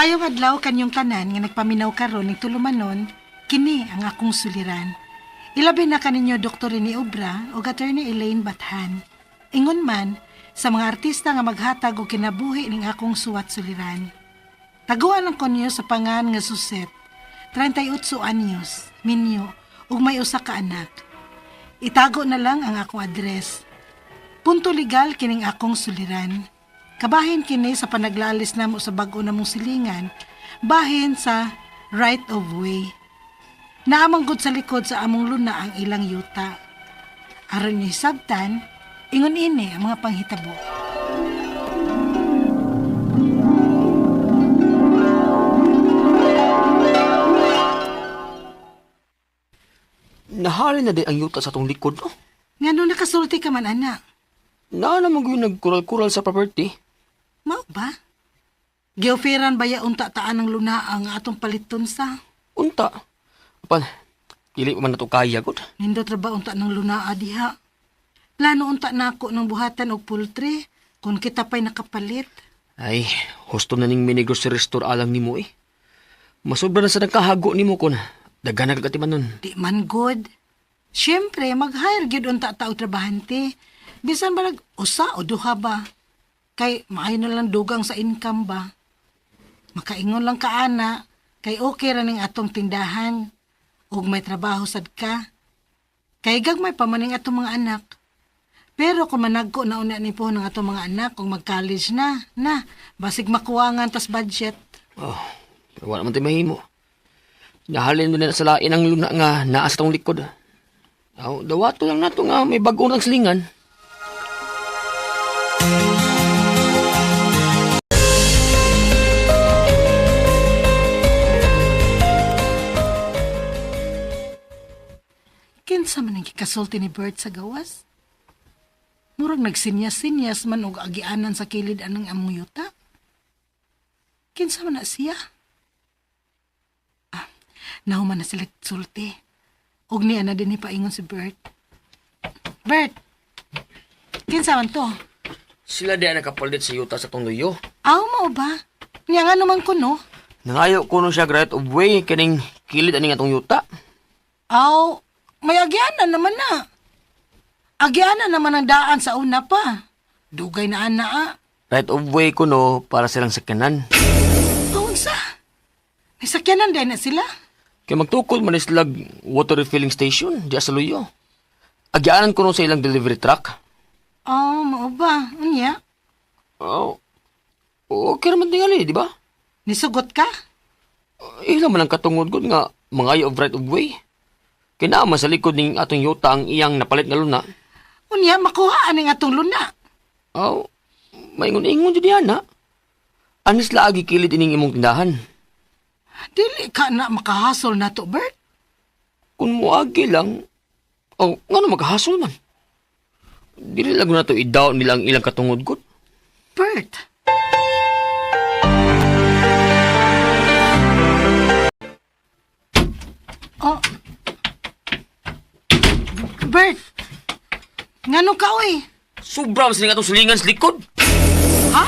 Maayong adlaw kanyong tanan nga nagpaminaw karon ning tulumanon, kini ang akong suliran. Ilabi na kaninyo Dr. Rene Obra ug Attorney Elaine Bathan. Ingon man sa mga artista nga maghatag og kinabuhi ning akong suwat suliran. Taguan ang konyo sa pangan nga Suset, 38 anyos, minyo, ug may usa ka anak. Itago na lang ang akong address. Punto legal kining akong suliran. Kabahin kini sa panaglalis namo sa bag-o namong silingan, bahin sa right of way. Naamang gud sa likod sa among luna ang ilang yuta. Aron niyo hisabtan, ingon ini ang mga panghitabo. Nahalin na din ang yuta sa atong likod, no? Ngano nakasulti ka man, ana? Naa naman gyud nagkural-kural sa property. Mao ba? Gioferan ba ya unta taan ang luna ang atong paliton sa? Unta. Apan, dili pa man nato kaya gud. Nindot ra ba unta ng lunaa diha? Plano unta nako ng buhatan og poultry kung kita pa'y nakapalit. Ay, husto na ning mini grocery store alang nimo eh. Masobra na sa nagkahago nimo kun daghan na kagatiman nun. Di man good. Siyempre, mag-hire gyud unta ta og trabahante. Bisan ba nag usa o duha ba? Kay maayo na lang dugang sa income ba? Makaingon lang ka ana, kay okay ra ning atong tindahan ug may trabaho sad ka. Kay gagmay pa man ning atong mga anak. Pero kung managko na una ni po ng atong mga anak kung mag-college na, na, basig makuwangan tas budget. Oh, pero wala man tayo mahimo. Nahalin mo na sa lain ang luna nga naa sa tong likod. Aw, dawato lang nato nga may bag-o ng silingan. Kinsa man ang gikasulti ni Bert sa gawas? Murag nagsinyas-sinyas man og agianan sa kilid anang among yuta. Kinsa man na siya? Ah, nahuman na sila sulti. Og niya na din paingon si Bert. Bert! Kinsa man to? Sila di ay nakapalit sa yuta sa tong luyo. Aw mao ba? Niya nga naman ko no? Nangayo kuno siya right of way kining kilid aning atong yuta. Aw, may agianan naman na. Agianan naman ang daan sa una pa. Dugay na ana ah. Right of way kuno para silang sakyanan. Paunsa? May sakyanan din na sila. Kay magtukod man sila water refilling station diya sa luyo. Agyaanan kuno sa ilang delivery truck. Oh, mao ba? Unya? Oh, okay raman tingali, di ba? Nisugot ka? Ila man ang katungod gud nga mangayo of right of way. Kay naa man sa likod ning atong yuta ang iyang napalit nga luna. Unya, makuha aning atong luna. Aw, maingon-ingon jud diha na. Anis laagi kilid ining imong tindahan. Dili ka na makahasol na to, Bert. Kung muagi lang, oh, ngano makahasol man? Dili lang na to idaw nila ang ilang katungod gud. Bert! Oh. Bert! Ngano ka, oy? Sobra man sila atong sulingan sa likod. Ha?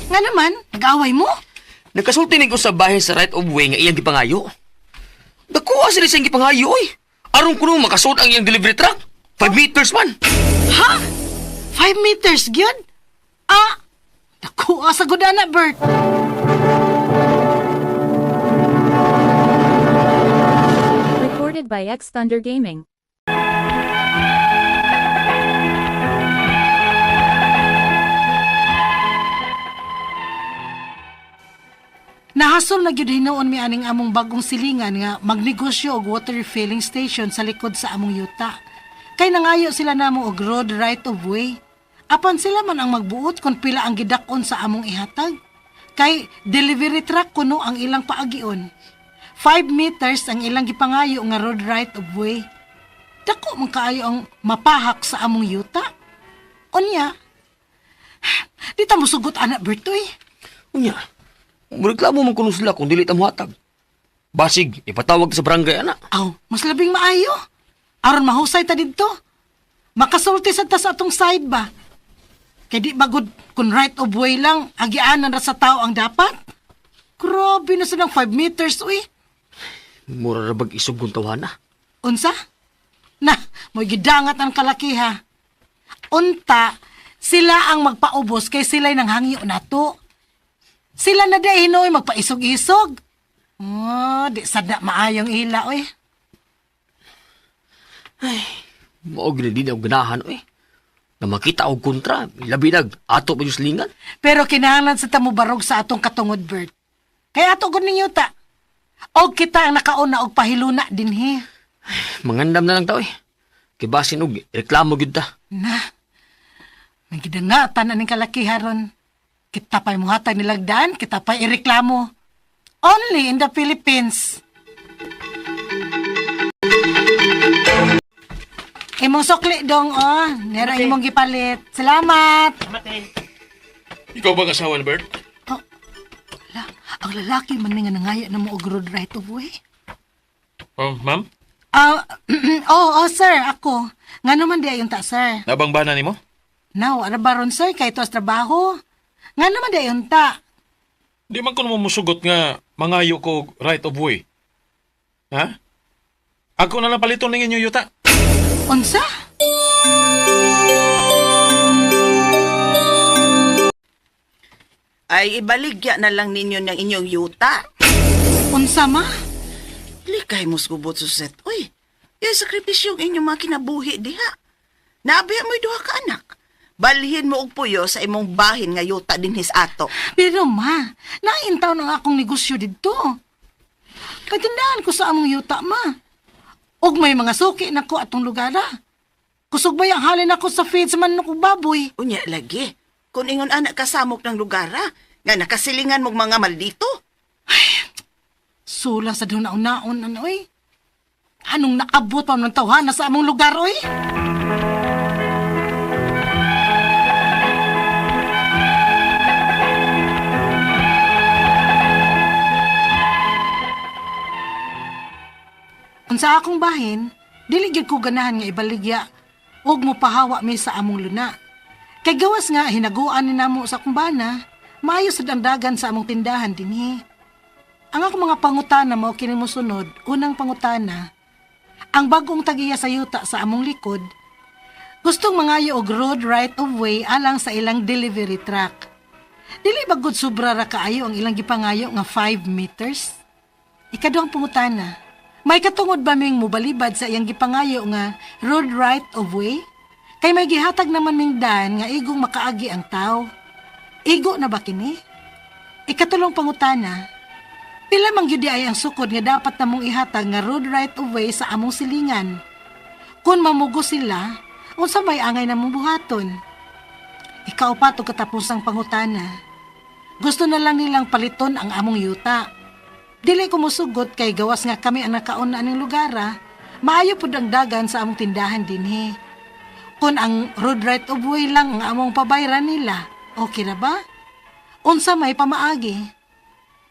Nga naman, nag-away mo? Nagkasulti ni ko sa bahay sa right of way nga iyang gipangayo. Dakuha sila sa iyang gipangayo, oy. Aron kuno makasuot ang iyang delivery truck. 5 meters man. Ha? 5 meters, gyud? Ah! Naku, asa gud ana, Bert. Recorded by X Thunder Gaming. Nahasol na gyud hinuon mi aning among bagong silingan nga magnegosyo og water refilling station sa likod sa among yuta. Kay nangayo sila namo og road right of way. Apan sila man ang magbuot kung pila ang gidak-on sa among ihatag. Kay delivery truck kuno ang ilang paagion. 5 meters ang ilang gipangayo nga road right of way. Dako man kaayo ang mapahak sa among yuta. Unya, di ta mosugot ana Bertoy. Unya, mureklamo man kuno sila kung dili ta mohatag. Basig, ipatawag ta sa barangay ana. Aw, mas labing maayo. Aron mahusay ta didto. Makasulti sad ta sa atong side ba? Kay di ba gud kung right of way lang, agianan ra sa tao ang dapat? Grabe na sa nang 5 meters, uy. Mura ra bag isog kong tawhana. Unsa? Na, mo gidangat ang kalaki ha. Unta, sila ang magpaubos kay sila'y nanghangyo nato. Sila na di hinoy magpaisog-isog. Oh, di sada maayong ila, oy. Mao gid di na og ganahan oy. Na makita og kontra, labi nag ato pa yung silingan. Pero kinahanglan sa tamubarog sa atong katungod, Bert. Kaya ato gud ninyo ta. Og kita ang nakauna og pahiluna dinhi. Mangandam na lang ta oy. Kay basin og reklamo gyud ta. Na, may gidangatan aning kalaki haron. Kita pa'y muhatag nilagdaan, kita pa'y ireklamo. Only in the Philippines. Imong sukli dong, oh. Nera imong gipalit. Salamat. Ikaw ba ang asawa ni Bert? Oh, ala, ang lalaki man ni nga nangaya na mo og road right of way. Oh, ma'am? Ah, oh, sir, ako. Nga naman di ayon ta, sir. Nabang ba na nimo? Now, ara baron sir, kay to sa trabaho. Nga naman di ayon ta. Di man ko naman musugot nga mangayo ko og right of way. Ha? Ako na lang paliton ning inyo yuta. Unsa? Ay ibaligya na lang ninyo ng inyong yuta. Unsa ma? Likay mo sgubot suset. Uy, yung sakripisyo ang inyong mga kinabuhi diha. Naabiya mo'y duha ka anak. Balhin mo og puyo sa imong bahin nga yuta dinhis ato. Pero ma, naintaw na akong negosyo didto. Katindahan ko sa among yuta, ma. Og may mga suki na ko atong lugar, ah. Kusog ba ang halin ako sa feeds man ug baboy? Unya lagi, kung ingon anak kasamok ng lugar ha, nga nakasilingan mong mga maldito. Sula sa doon naon ano, oy. Anong naabot pa ng tawhana sa among lugar, oy? Unsa akong bahin, dili gyud ko ganahan nga ibaligya ug mopahawa mi sa among luna. Kay gawas nga hinaguan ni namo sa akong bana, maayo sa dandagan sa among tindahan dinhi. Ang akong mga pangutana mao kini mosunod, unang pangutana, ang bagong tagiya sa yuta sa among likod, gustong mangayo og road right of way alang sa ilang delivery truck. Dili ba gud sobra ra kaayo ang ilang gipangayo nga 5 meters? Ikaduhang pangutana, may katungod ba ming mobalibad sa iyang gipangayo nga road right of way? Kay may gihatag naman ming daan nga igong makaagi ang tao. Igo na ba kini? Ikatulong pangutana, pila man gyud ay ang sukod nga dapat namong ihatag nga road right of way sa among silingan. Kung mamugo sila, unsa may angay namong buhaton? Ikaupat og katapusang pangutana. Gusto na lang nilang paliton ang among yuta. Dili ko mosugot kay gawas nga kami ang nakaon na aning lugar, ah. Maayo pud ang dagan sa among tindahan dinhi. Kung ang road right of way lang ang among pabayran nila, okay ra ba? Unsa may pamaagi?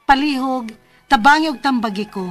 Palihog, tabangi og tambagi ko.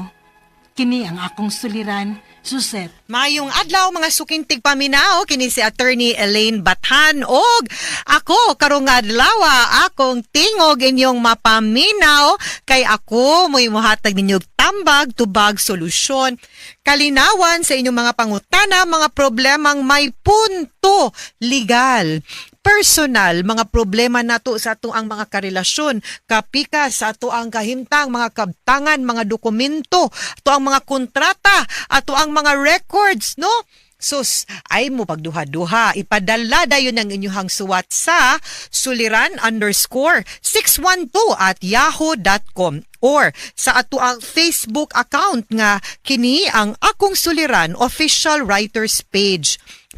Kini ang akong suliran, Suset. Mayong adlaw mga sukintig paminaw kini si Attorney Elaine Bathan og ako karong adlaw akong tingog inyong mapaminaw kay ako mo'y mohatag ninyo og tambag tubag solusyon kalinawan sa inyong mga pangutana, mga problemang may punto legal, personal, mga problema nato sa ato ang mga karelasyon, kapika sa ato ang kahimtang, mga kabtangan, mga dokumento, ato ang mga kontrata, ato ang mga records, no? Sus, ay mo pagduha-duha. Ipadala dayon ang inyuhang suwat sa suliran_612@yahoo.com or sa ato ang Facebook account nga kini ang Akong Suliran Official Writers Page.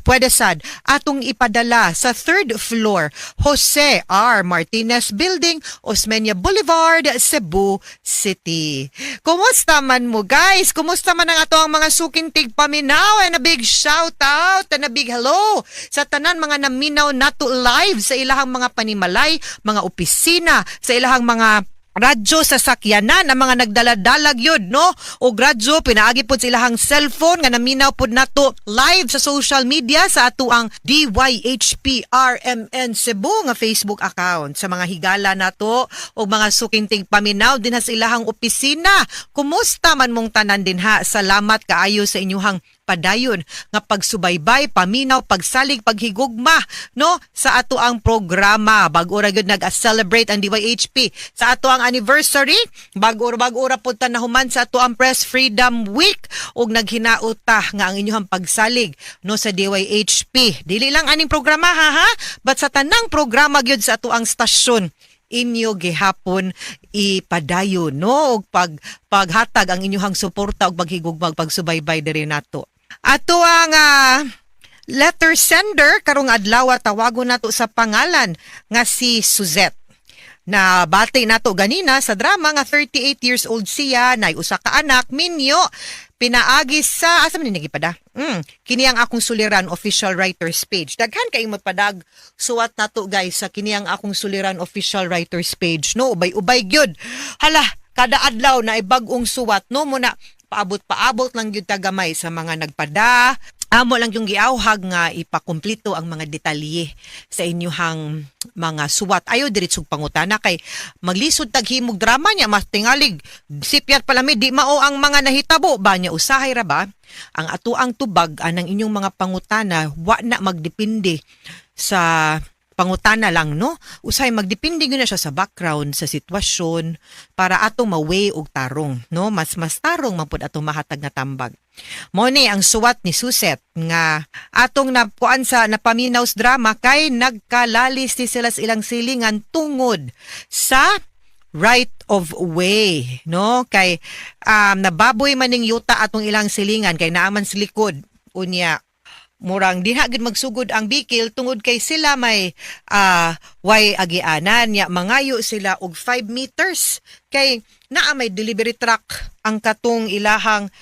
Pwede sad atong ipadala sa third floor, Jose R. Martinez Building, Osmeña Boulevard, Cebu City. Kumusta man mo guys? Kumusta man ang ato ang mga sukintig paminaw? And a big shout out and a big hello sa tanan mga naminaw nato live sa ilahang mga panimalay, mga opisina, sa ilahang mga Radyo sa sakyanan ang mga nagdala-dalag yun, no? O radyo, pinaagi pod sa ilahang cellphone nga naminaw pod nato live sa social media sa ato ang DYHPRMN Cebu nga Facebook account. Sa mga higala nato o mga sukinting paminaw din ha sa ilahang opisina. Kumusta man mong tanan din ha? Salamat kaayo sa inyuhang padayon nga pagsubaybay, paminaw, pagsalig, paghigugma, no, sa ato ang programa. Bag-o ra gyud nag-celebrate ang DYHP sa ato ang anniversary. Bag-o bag-o ra pud ta nahuman sa ato ang Press Freedom Week ug naghinaot ta nga ang inyong pagsalig, no, sa DYHP. Dili lang aning programa ha ha, but sa tanang programa gyud sa ato ang stasyon inyo gihapon ipadayon, no, og paghatag ang inyong suporta ug paghigugma, pagsubaybay diri nato. Ato ang letter sender karong adlaw, tawagon nato sa pangalan nga si Suzette. Na bati nato ganina sa drama nga 38 years old siya, nay usa ka anak, minyo, pinaagi sa asa man ni pada. Kini ang Akong Suliran official writers page. Daghan kay padag suwat nato, guys, sa kini ang Akong Suliran official writers page, no? Ubay-ubay gyud. Hala, kada adlaw na bag-ong suwat, no? Muna paabot-paabot lang gyud ta gamay sa mga nagpada. Amo lang yung giawhag nga ipakumplito ang mga detalye sa inyuhang mga suwat. Ayo diretsog pangutana kay maglisod tag himog drama niya, mas tingalig sipyat pala mi di mao ang mga nahitabo ba niya. Usahay ra ba ang ato ang tubag anang inyong mga pangutana, wa na magdepende sa pangutana lang, no? Usahay magdepende gyud na siya sa background, sa sitwasyon, para ato ma-weigh og tarong, no? Mas mas tarong man pud atong mahatag nga tambag. Mo ni ang suwat ni Suset nga atong nakuan sa napaminaw sa drama kay nagkalalis ni sila sa ilang silingan tungod sa right of way, no? Kay nababoy man ning yuta atong ilang silingan kay naaman sa likod. Unya murang diha gid magsugod ang bikil tungod kay sila may way agianan nya mangayo sila og 5 meters kay naa may delivery truck ang katong ilahang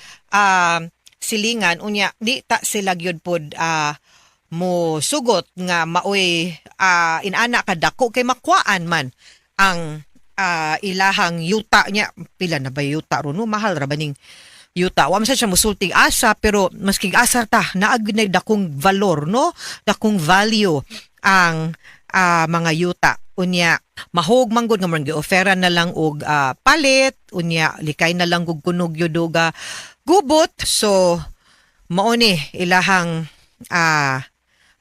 silingan. Unya di ta sila gyud pod mo sugot nga maoy inana kadako kay makuaan man ang ilahang yuta niya. Pila na ba yuta ron, no? Mahal ra ba ning yuta? Wa man sa siya musulting asa, pero maski asa ta, naa gyud na dakong valor, no, dakong value ang mga yuta. Unya mahog man gud nga man gi-offeran na lang og palit. Unya likay na lang gud kunog yun og gubot. So mao ni ilahang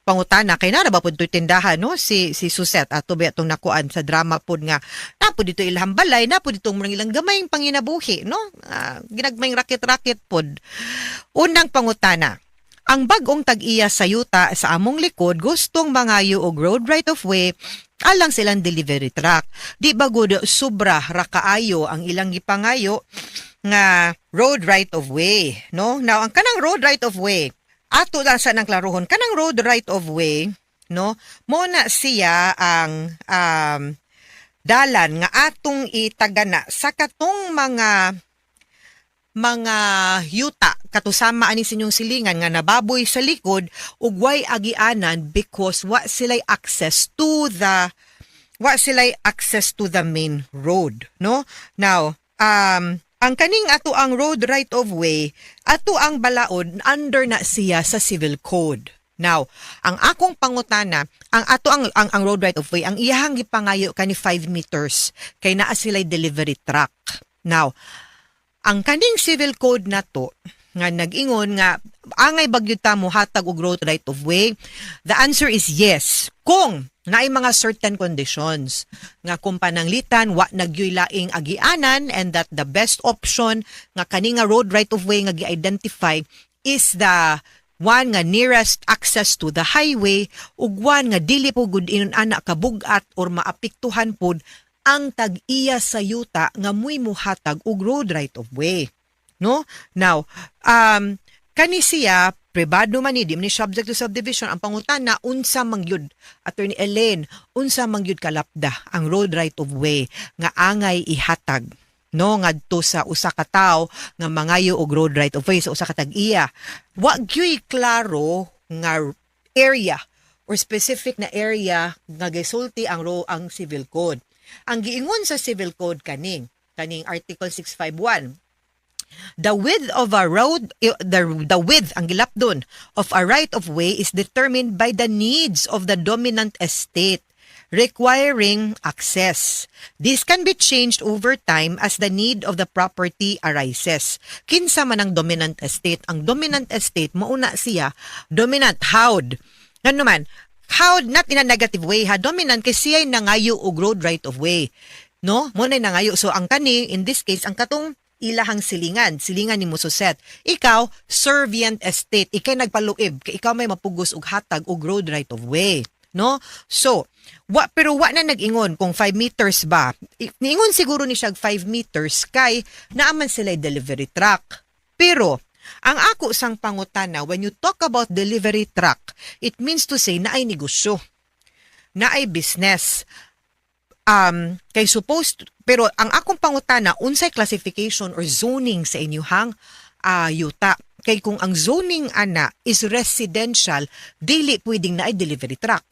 pangutana kay nara ba pud to'y tindahan, no, si si Suset ato ba atong nakuan sa drama pod nga na pud dito ilahang balay, na pud ditong ilang gamayng panginabuhi, no? Ginagmayng rakit-rakit pod. Unang pangutana: ang bag-ong tag-iya sa yuta sa among likod gustong mangayo og road right of way alang silang delivery truck. Di ba gud sobra ra kaayo ang ilang gipangayo nga road right of way, no? Now, ang kanang road right of way, ato lang sa nang klarohon, kanang road right of way, no? Mo na siya ang dalan nga atong itagana sa katong mga yuta katusama ani sa inyong silingan nga nababoy sa likod ug way agianan because wa sila'y access to the main road, no? Now, ang kaning ato ang road right of way, ato ang balaod, under na siya sa civil code. Now, ang akong pangutana, ang ato ang road right of way, ang iyahang gipangayo kani 5 meters kay naa sila'y delivery truck. Now, ang kaning civil code nato nga nag-ingon nga angay ba gyud ta mo hatag og road right of way, the answer is yes kung naay mga certain conditions nga kung pananglitan wa nagyoy laing agianan and that the best option nga kani nga road right of way nga gi-identify is the one nga nearest access to the highway ug one nga dili po gud inon ana kabugat or maapektuhan pod ang tag-iya sa yuta nga mo'y muhatag og road right of way, no? Now, kani siya pribado man ni, di man ni subject to subdivision. Ang pangutana, unsa man gyud, Attorney Elaine, unsa man gyud kalapda ang road right of way nga angay ihatag, no, ngadto sa usa ka tawo nga mangayo og road right of way sa usa ka tag-iya? Wa gyuy klaro nga area or specific na area nga gisulti ang civil code. Ang giingon sa Civil Code kaning Article 651, the width of a road, the width, ang gilapdon, of a right of way is determined by the needs of the dominant estate requiring access. This can be changed over time as the need of the property arises. Kinsa man ang dominant estate? Ang dominant estate, mauna siya, dominant, howd. Ngano man, howd not in a negative way ha, dominant kay siya'y nangayo og road right of way. No? Mo na nangayo. So ang kani, in this case, ang katong ilahang silingan, silingan ni Mususet. Ikaw, servient estate, ikay nagpaluib, kay ikaw may mapugos og hatag og road right of way. No? So, wa pero wa na nag-ingon kung 5 meters ba. Niingon siguro ni siya 5 meters kay naaman sila delivery truck. Pero ang ako sang pangutana, when you talk about delivery truck, it means to say na ay negosyo, na ay business. Kay supposed, pero ang akong pangutana, unsay classification or zoning sa inyuhang yuta? Kay kung ang zoning ana is residential, dili pwedeng na ay delivery truck.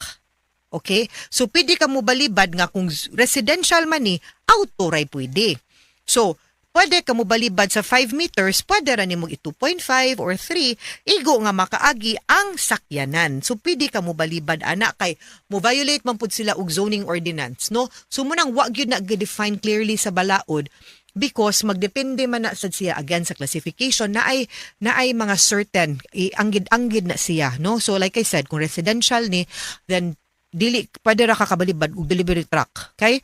Okay? So pwede ka mo balibad nga kung residential man ni, auto ray pwede. So, pwede ka mo balibad sa 5 meters, pwede ra nimo 2.5 or 3, igo nga makaagi ang sakyanan. So pwede ka mo balibad ana kay mo violate man pud sila og zoning ordinance, no? So munang wa gyud na define clearly sa balaod because magdepende man na sad siya again sa classification na ay mga certain anggid anggid na siya, no? So like I said, kung residential ni, then dili pwede ra ka kabalibad og delivery truck kay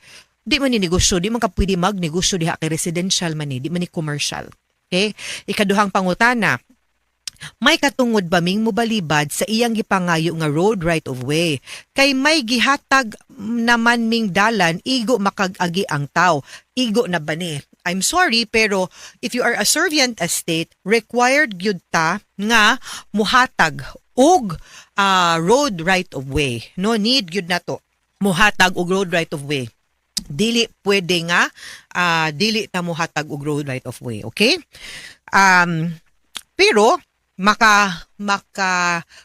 di man ni negosyo, di man ka pwede magnegosyo diha kay residential man ni, di man ni commercial. Okay? Ikaduhang pangutana, may katungod ba ming mobalibad sa iyang gipangayo nga road right of way? Kay may gihatag naman ming dalan, igo makag-agi ang tao. Igo na ba ni? I'm sorry, pero if you are a servient estate, required gyud ta nga muhatag og road right of way. No need gyud na to. Muhatag og road right of way. Dili pwede nga dili ta muhatag og road right of way, okay? Pero maka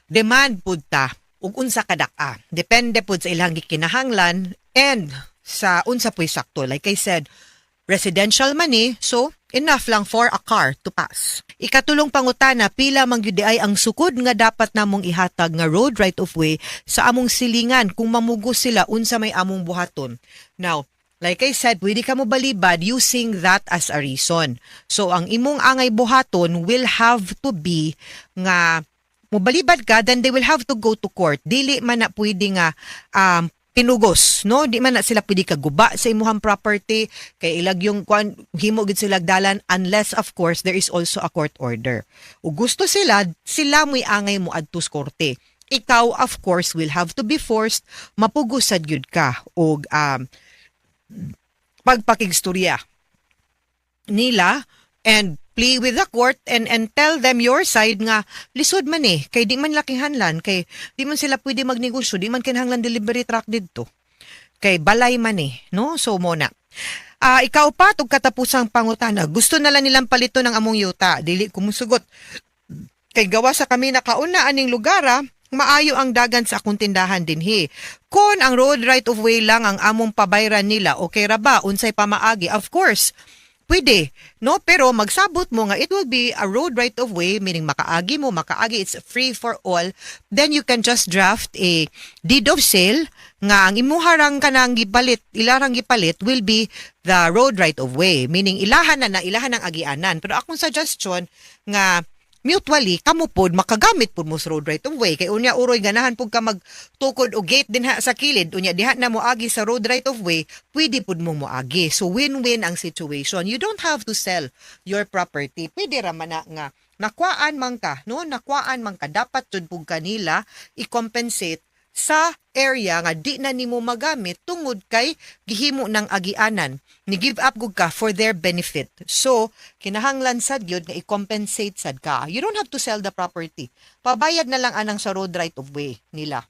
demand pud ta og unsa ka dak-a. Depende pud sa ilang gikinahanglan and sa unsa puy sakto. Like I said, residential man ni, so enough lang for a car to pass. Ikatulong pangutana, pila man gyud ay ang sukod nga dapat namong ihatag nga road right of way sa among silingan kung mamugos sila, unsa may among buhaton? Now, like I said, pwede ka mo balibad using that as a reason. So, ang imong angay buhaton will have to be nga mobalibad ka, then they will have to go to court. Dili man na pwede nga pinugos, no? Di man na sila pwede kaguba sa imuhang property kay ilag yung kuan, himo gid sila dalan, unless of course there is also a court order. O gusto sila, sila mo'y angay mo adto sa korte. Ikaw, of course, will have to be forced mapugosad gyud ka og pagpakigstorya nila and plea with the court and tell them your side nga lisod man eh kay di man lakihanlan, kay di man sila pwede magnegosyo, di man kinahanglan delivery truck didto kay balay man eh, no? So mo na. Ikaupat ug katapusang pangutana, gusto na lang nilang palito ng among yuta, dili ko musugot kay gawa sa kami nakauna aning lugar ah, maayo ang dagan sa akong tindahan dinhi. Kung ang road right of way lang ang among pabayran nila, okay ra ba? Unsay pamaagi? Of course, pwede, no? Pero magsabot mo nga it will be a road right of way, meaning makaagi mo, makaagi, it's free for all. Then you can just draft a deed of sale nga ang imuharang kanang gipalit, ilarang gipalit will be the road right of way, meaning ilahan na na, ilahan ang agianan. Pero akong suggestion nga mutually kamo pod makagamit pod mo sa road right of way kay unya uroy ganahan pud ka magtukod og gate dinha sa kilid, unya diha na moagi sa road right of way, pwede pud mo moagi. So win-win ang situation. You don't have to sell your property. Pwede ra man na nga nakwaan man ka, no? Nakwaan man ka, dapat jud pud kanila i-compensate sa area nga di na nimo magamit tungod kay gihimo ng agianan, ni give up gud ka for their benefit. So kinahanglan sad gyud nga i-compensate sad ka. You don't have to sell the property. Pabayad na lang anang sa road right of way nila.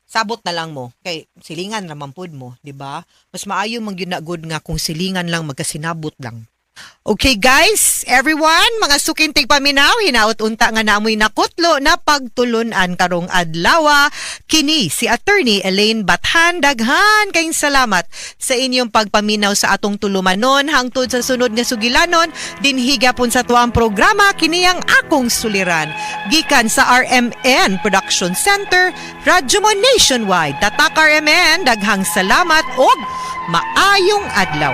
Sabot na lang mo kay silingan ra man pud mo, di ba? Mas maayo man gyud na gud nga kung silingan lang, magkasinabot lang. Okay guys, everyone, mga suking tigpaminaw, hinaot unta nga naamoy nakutlo na pagtulunan karong adlawa. Kini si Attorney Elaine Bathan, daghan kayong salamat sa inyong pagpaminaw sa atong tulumanon hangtod sa sunod nga sugilanon dinhi gapon sa tuang programa kini ang akong suliran. Gikan sa RMN Production Center, Radyo Mo Nationwide. Tatak RMN, daghang salamat og maayong adlaw.